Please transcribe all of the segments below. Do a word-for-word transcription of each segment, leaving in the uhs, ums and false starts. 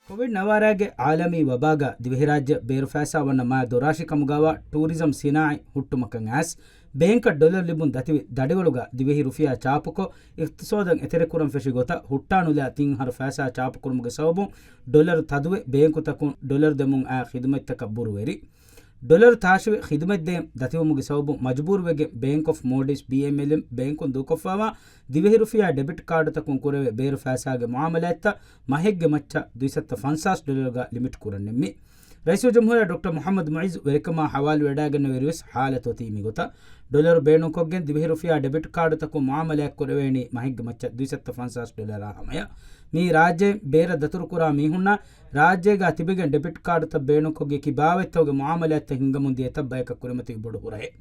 ކޮވިޑް ނަވާރަގެ އާލަމީ ވަބާގަ ދިވެހިރާއްޖެ ބޭރު ފައިސާ ވަންނަ މާ ދޮރާށި ކަމުގަވާ ޓޫރިޒަމް ސިނާއި ހުއްޓުމަކަށް އައިސް، ބޭންކަށް ޑޮލަރު ލިބުން ދަތިވި ދަޑިވަޅުގަ ދިވެހި ރުފިޔާ ޗާޕުކޮށް، އިޤްތިޞާދަށް އެތެރެކުރަން ފެށި ގޮތަށް ހުއްޓާނުލާ ތިން އަހަރު ފައިސާ ޗާޕުކުރުމުގެ ސަބަބުން ޑޮލަރު ތަދުވެ، ބޭންކުތަކުން ޑޮލަރު ދެމުން އައި ޚިދުމަތްތަކަށް ބުރުވެރި. ޑޮލަރު ތާށިވެ ޚިދުމަތްދޭން ދަތިވުމުގެ ސަބަބުން މަޖުބޫރުވެގެން ބޭންކް އޮފް މޯލްޑިވްސް، ބީއެމްއެލް، އިން ބޭންކުން ދޫކޮށްފައިވާ ދިވެހި ރުފިޔާ ޑެބިޓް ކާޑުތަކުން ކުރެވޭ ބޭރު ފައިސާގެ މުއާމަލާތްތައް މަހެއްގެ މައްޗަށް ދުއިސައްތަ ފަންސާސް ޑޮލަރުގަ ލިމިޓް ކުރަން ނިންމި. ރައީސުލްޖުމްހޫރިއްޔާ ޑޮކްޓަރ މުޙައްމަދު މުޢިއްޒު ވެރިކަމާ ޙަވާލުވެވަޑައިގަންނަވާ އިރުވެސް ޙާލަތު އޮތީ މިގޮތަށް. ޑޮލަރު ބޭނުންކޮށްގެން ދިވެހި ރުފިޔާ ޑެބިޓް ކާޑުތަކުން މުއާމަލާތް ކުރެވޭނީ މަހެއްގެ މައްޗަށް ދުއިސައްތަ ފަންސާސް ޑޮލަރާ ހަމަޔަށް. މިއީ ރާއްޖޭން ބޭރަށް ދަތުރުކުރާ މީހުންނަށް ރާއްޖޭގަ ތިބެގެން ޑެބިޓް ކާޑުތައް ބޭނުންކޮށްގެން އެކި ބާވަތްތަކުގެ މުއާމަލާތްތައް ހިންގަމުން ދިޔަ އެތައް ބަޔަކަށް ކުރިމަތިވި ބޮޑު ހުރަހެއް.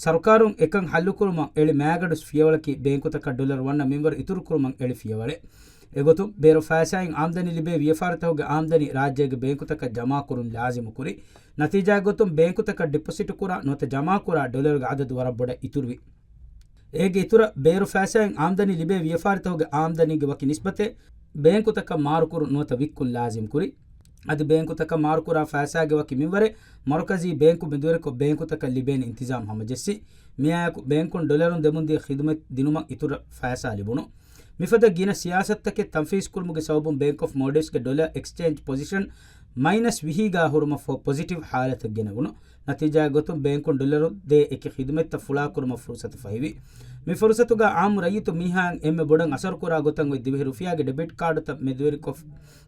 ސަރުކާރުން އެކަން ހައްލުކުރުމަށް އެޅި މައިގަނޑު ފިޔަވަޅަކީ ބޭންކުތަކަށް ޑޮލަރު ވަންނަ މިންވަރު އިތުރުކުރުމަށް އެޅި ފިޔަވަޅެއް. އެގޮތުން، ބޭރު ފައިސާއިން އާމްދަނީ ލިބޭ ވިޔަފާރިތަކުގެ އާމްދަނީ ރާއްޖޭގެ ބޭންކުތަކަށް ޖަމާކުރުން ލާޒިމުކުރި. ނަތީޖާއެއްގޮތުން، ބޭންކުތަކަށް ޑިޕޮޒިޓުކުރާ ނުވަތަ ޖަމާކުރާ ޑޮލަރުގެ އަދަދު ވަރަށް ބޮޑަށް އިތުރުވި. އޭގެ އިތުރަށް، ބޭރު ފައިސާއިން އާމްދަނީ ލިބޭ ވިޔަފާރިތަކުގެ އާމްދަނީގެ ވަކި ނިސްބަތެއް ބޭންކުތަކަށް މާރުކުރުން ނުވަތަ ވިއްކުން ލާޒިމްކުރި. އަދި ބޭންކުތަކަށް މާރުކުރާ ފައިސާގެ ވަކި މިންވަރެއް މަރުކަޒީ ބޭންކު މެދުވެރިކޮށް ބޭންކުތަކަށް ލިބޭނެ އިންތިޒާމް ހަމަޖެއްސި. މިއާއެކު ބޭންކުން ޑޮލަރުން ދެމުންދިޔަ ޚިދުމަތް ދިނުމަށް އިތުރަށް ފައިސާ ލިބުނު. މިފަދަ ގިނަ ސިޔާސަތުތަކެއް ތަންފީޒްކުރުމުގެ ސަބަބުން ބޭންކް އޮފް މޯލްޑިވްސްގެ ޑޮލަރ އެކްސްޗޭންޖް ޕޮޒިޝަން މައިނަސް ވިހިގަ ހުރުމަށް ފަހު ޕޮޒިޓިވް ޙާލަތަށް ގެނެވުނު. ނަތީޖާއެއްގޮތުން ބޭންކުން ޑޮލަރު ދޭ އެކި ޚިދުމަތްތައް ފުޅާކުރުމަށް ފުރުސަތު ފަހިވި. މި ފުރުސަތުގަ އާއްމު ރައްޔިތު މީހާއަށް އެންމެ ބޮޑަށް އަސަރުކުރާ ގޮތަށް އޮތް ދިވެހި ރުފިޔާގެ ޑެބިޓް ކާޑުތައް މެދުވެރިކޮށް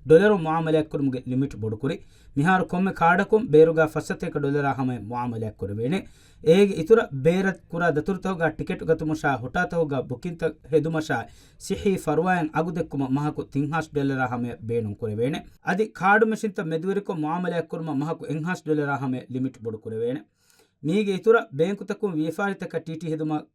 ޑޮލަރު މުއާމަލާތްކުރުމުގެ ލިމިޓް ބޮޑުކުރި. މިހާރު ކޮންމެ ކާޑަކުން ބޭރުގަ ފައްސަތޭކަ ޑޮލަރާ ހަމަޔަށް މުއާމަލާތް ކުރެވޭނެ. އޭގެ އިތުރަށް ބޭރަށް ކުރާ ދަތުރުތަކުގަ ޓިކެޓް ގަތުމަށާ، ހޮޓާތަކުގަ ބުކިންތައް ހެދުމަށާ، ސިއްހީ ފަރުވާއިން އަގު ދެއްކުމަށް މަހަކު ތިން ހާސް ޑޮލަރާ ހަމަޔަށް ބޭނުން ކުރެވޭނެ. އަދި ކާޑު މެޝިންތައް މެދުވެރިކޮށް މުއާމަލާތް ކުރުމަށް މަހަކު އެއް ހާސް ޑޮލަރާ ހަމަޔަށް ލިމިޓް ބޮޑު ކުރެވޭނެ. މީގެ އިތުރަށް ބޭންކުތަކުން ވިޔަފާރިތަކަށް ޓީޓީ ހެދުމަށް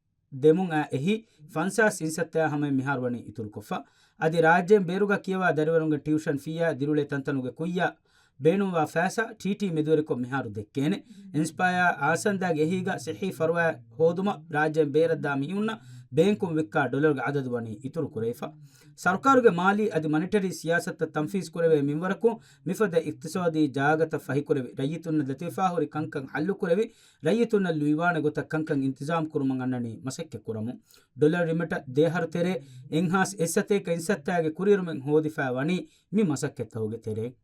ދެމުން އައި އެހީ ފަންސާސް އިންސައްތަޔާ ހަމަޔަށް މިހާރު ވަނީ އިތުރުކޮށްފަ. އަދި ރާއްޖޭން ބޭރުގަ ކިޔަވާ ދަރިވަރުންގެ ޓިއުޝަން ފީއާ ދިރިއުޅޭ ތަންތަނުގެ ކުއްޔަށް ބޭނުންވާ ފައިސާ ޓީޓީ މެދުވެރިކޮށް މިހާރު ދެއްކޭނެ. އިންސްޕަޔާ އާސަންދާގެ އެހީގަ ސިއްހީ ފަރުވާ ހޯދުމަށް ރާއްޖޭން ބޭރަށްދާ މީހުންނަށް ބޭންކުން ވިއްކާ ޑޮލަރުގެ އަދަދު ވަނީ އިތުރު ކުރެވިފަ. ސަރުކާރުގެ މާލީ އަދި މަނިޓަރީ ސިޔާސަތުތައް ތަންފީޒް ކުރެވޭ މިންވަރަކުން މިފަދަ އިޤްތިޞާދީ ޖާގަތައް ފަހިކުރެވި، ރައްޔިތުންނަށް ދަތިވެފާ ހުރި ކަންކަން ހައްލުކުރެވި، ރައްޔިތުންނަށް ލުއިވާނެ ގޮތަށް ކަންކަން އިންތިޒާމް ކުރުމަށް އަންނަނީ މަސައްކަތް ކުރަމުން. ޑޮލަރު ރިމިޓަށް ދެއަހަރު ތެރޭ އެއްހާސް އެއްސަތޭކަ އިންސައްތައިގެ ކުރިއެރުމެއް ހޯދިފައި ވަނީ މި މަސައްކަތްތަކުގެ ތެރެއިން.